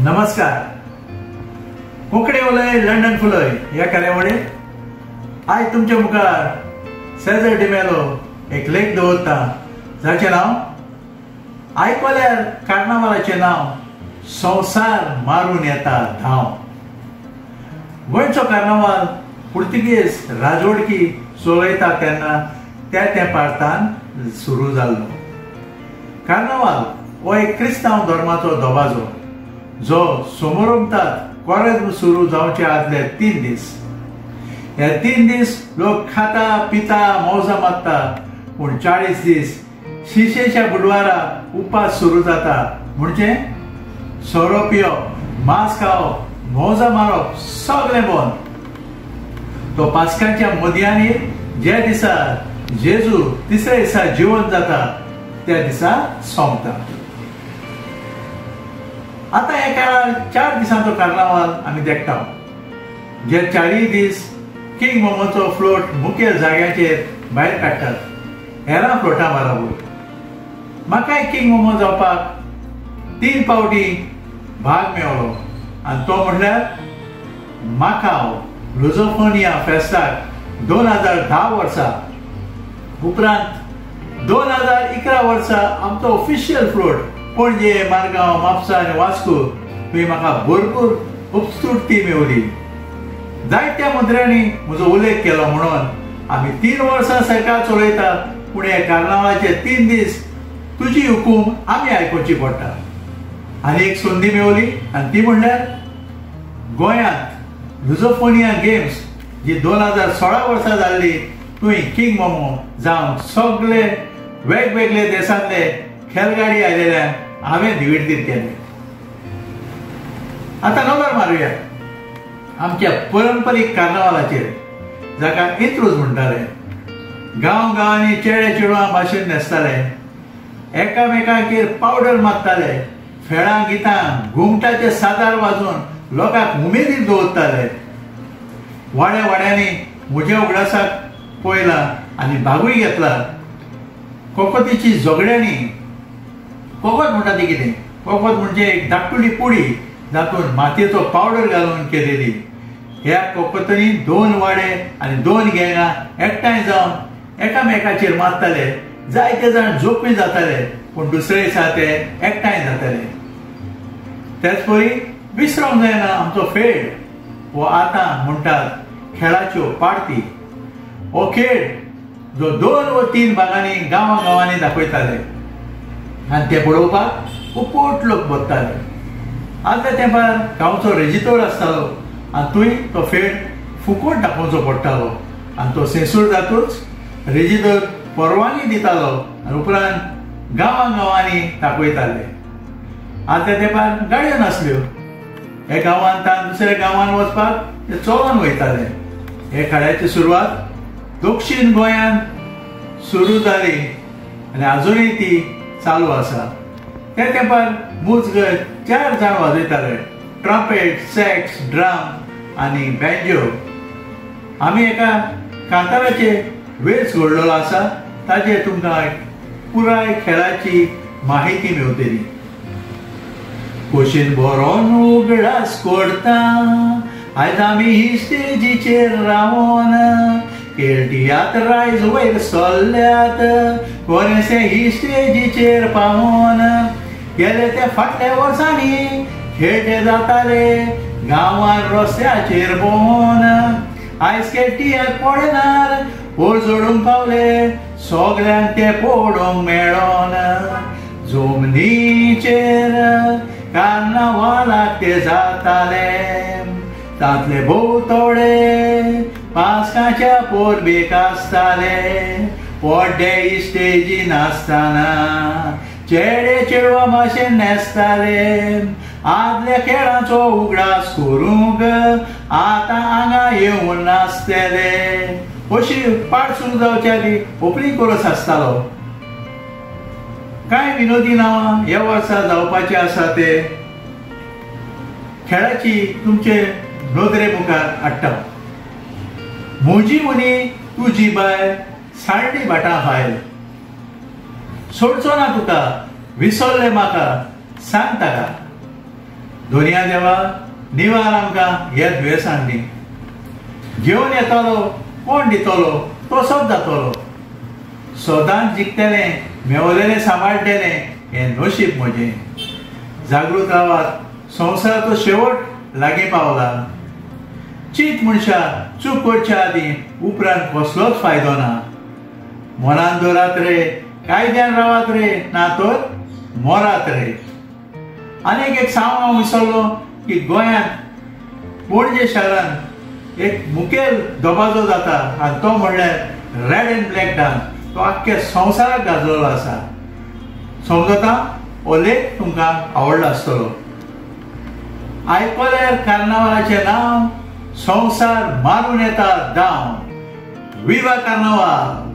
नमस्कार. कोंकणी उलय लंडन फुलय ह्या कार्यावळीत आयज तुमच्या मुखार सेजर डिमेलो एक लेख दवरता जाचें नांव आयकल्यार कार्नावालाचें नांव संवसार मारून येता धांव. गोंयचो कार्नावाल पुर्तुगेज राजवडकी चलयता तेन्ना त्या तेंपार सुरू जाल्लो. कार्नावाल हो एक क्रिस्तांव धर्माचो दबाजो जो समोरमतात कोरेज्म सुरू जावचे आदले 3 दीस. हे 3 दीस लोक खाता पिता मौजा मारता, पूण 40 दीस शिशेच्या बुधवारा उपास सुरू जाता. म्हणजे सोरो पिवप, मांस खावप, मौजा मारप सगळें बंद. तो पास्कांच्या मदयांनी ज्या दिसा जेजू तिसऱ्या दिसा जिवन जाता त्या दिसा सोंपता. आतां ह्या काळार 4 दिसांचो कार्नावाल आमी देखता, जे 4 दीस किंग मोमोचो फ्लोट मुखेल जाग्याचेर भायर काडटात हेरां फ्लोटा बराबर. म्हाकाय किंग मोमो जावपाक 3 फावटी भाग मेवलो आनी तो म्हणल्यार माकाव लुजोफोनिया फेस्ताक 2010 वर्सा. उपरांत 2011 वर्सा आमचो ऑफिशियल फ्लोट पणजे, मारगांव, म्हापसा आनी वास्को थंय म्हाका भरपूर उपस्तुती मेवली. जायत्या मंत्र्यांनी म्हजो उल्लेख केलो म्हणून आमी 3 वर्सां सरकार चलयता, पूण हे कार्नावालाचे 3 दीस तुजी हुकूम आमी आयकुची पडटा. आनी एक संदी मेवली आनी ती म्हणल्यार गोंयांत लुजोफोनिया गेम्स जी 2016 वर्सा जाल्ली थंय किंग मोमो जावन सगळे वेगवेगळे देशांतले खेळगाडी आयलेल्यान हांवें दिविडदीर केले. आतां नदर मारुया आमच्या परंपरीक कार्नावालाचेर जाका इंत्रूज म्हणटाले. गांव गांवांनी चेडे चेडवां भाशेन न्हेसताले, एकामेकांचेर पावडर मारताले, फेळां गितां घुमटाचे सादार वाजोवन लोकांक उमेदीन दवरताले. वाड्या वाड्यांनी म्हज्या उगडासाक पळयला आनी भागूय घेतला. कोकोतीची झगड्यांनी, कोकोत म्हणटा ती कितें, कोकोत म्हणजे एक धाकटुली पुडी जातून मातयेचो पावडर घालून केलेली. ह्या कोकोतांनी 2 वाडे आनी 2 गँगां एकठांय जावन एकामेकाचेर मारताले. जायते जाण जोखमी जाताले, पूण दुसरे दिसा ते एकठांय जाताले. तेच परी विसरोंक जायना आमचो फेड हो आतां म्हणटात खेळाच्यो पार्टी. हो खेळ जो 2 व 3 भागांनी गांवां गांवांनी दाखयताले आनी ते पळोवपाक उपट लोक बसताले. आदल्या तेंपार गांवचो रेजिदोर आसतालो आनी थंय तो फेड फुकोट दाखोवचो पडटालो आनी तो सेंसूर जातूच रेजिदोर परवानगी दितालो आनी उपरांत गांवां गांवांनी दाखयताले. आदल्या तेंपार गाडयो नासल्यो, हे गांवांत दुसऱ्या गांवांत वचपाक ते चलोन वयताले. हे खेळाची सुरवात दक्षिण गोंयांत सुरू जाली आनी आजुनूय ती चालू आसा. त्या तेंपार मुजगत 4 जाण वाजयताले, ट्रम्पेट, सॅक्स, ड्रम आनी बँजो. आमी एका कांताराचे वेळ घडलेलो आसा ताचेर तुमकां पुराय खेळाची माहिती मेवतली. खोशेन भरोन उगडास करता आयज आमी ही स्टेजीचेर रावोन, खेळटियात रायज वयर सरल्यात कोरेसे ही स्टेजीचेर पावोन. गेले ते फाटल्या वर्सांनी खेळटे जाताले गांवान रस्त्याचेर भोंवन, आयज खेळटियात पळयनार वयर जोडूंक पावले सगल्यांक ते पळोवंक मेळोन. जमनीचेर कार्नावालाक ते जाताले, तांतले भोव थोडे पास्काच्या पोरबेक आसताले. पड्डे स्टेजी नासतना चेडे चेडवां भाशेन न्हेसताले. आदल्या खेळांचो उगडास करूंक आतां हांगा येवन नासतले. अशी पाट सुरू जावच्या आदी ओपनिंग कोरस आसतालो. कांय विनोदी नांवां ह्या वर्सा जावपाचे आसा ते खेळाची तुमचे नदरे मुखार हाडटा. म्हजी मुनी तुजी बायल सारणी भाटां फायल, सोडचो ना तुका विसरले म्हाका सांग ताका. दोनया देवा निवार आमकां हे दुयेंसांनी. घेवन येतलो कोण दितलो तसोच जातलो. सदांच जिखतलें मेवलेलें सांबाळटलें हें नशीब म्हजें. जागृत रावात, संवसाराचो शेवट लागीं पावला. चीत मनशा चूक करच्या आदीं उपरांत कसलोच फायदो ना. मनान दवरात रे, कायद्यान रावात रे, ना तर मरात रे. आनीक एक सांगूंक हांव विसरलो की गोंयांत पणजे शारांत एक मुखेल दबाजो जाता आनी तो म्हणल्यार रेड एंड ब्लॅक डान्स. तो आख्ख्या संवसाराक गाजलेलो आसा. समजता हो लेख तुमकां आवडलो आसतलो. आयकल्यार कार्नावालाचें नांव, संवसार मारून येता दाव. विवा कार्नावाल.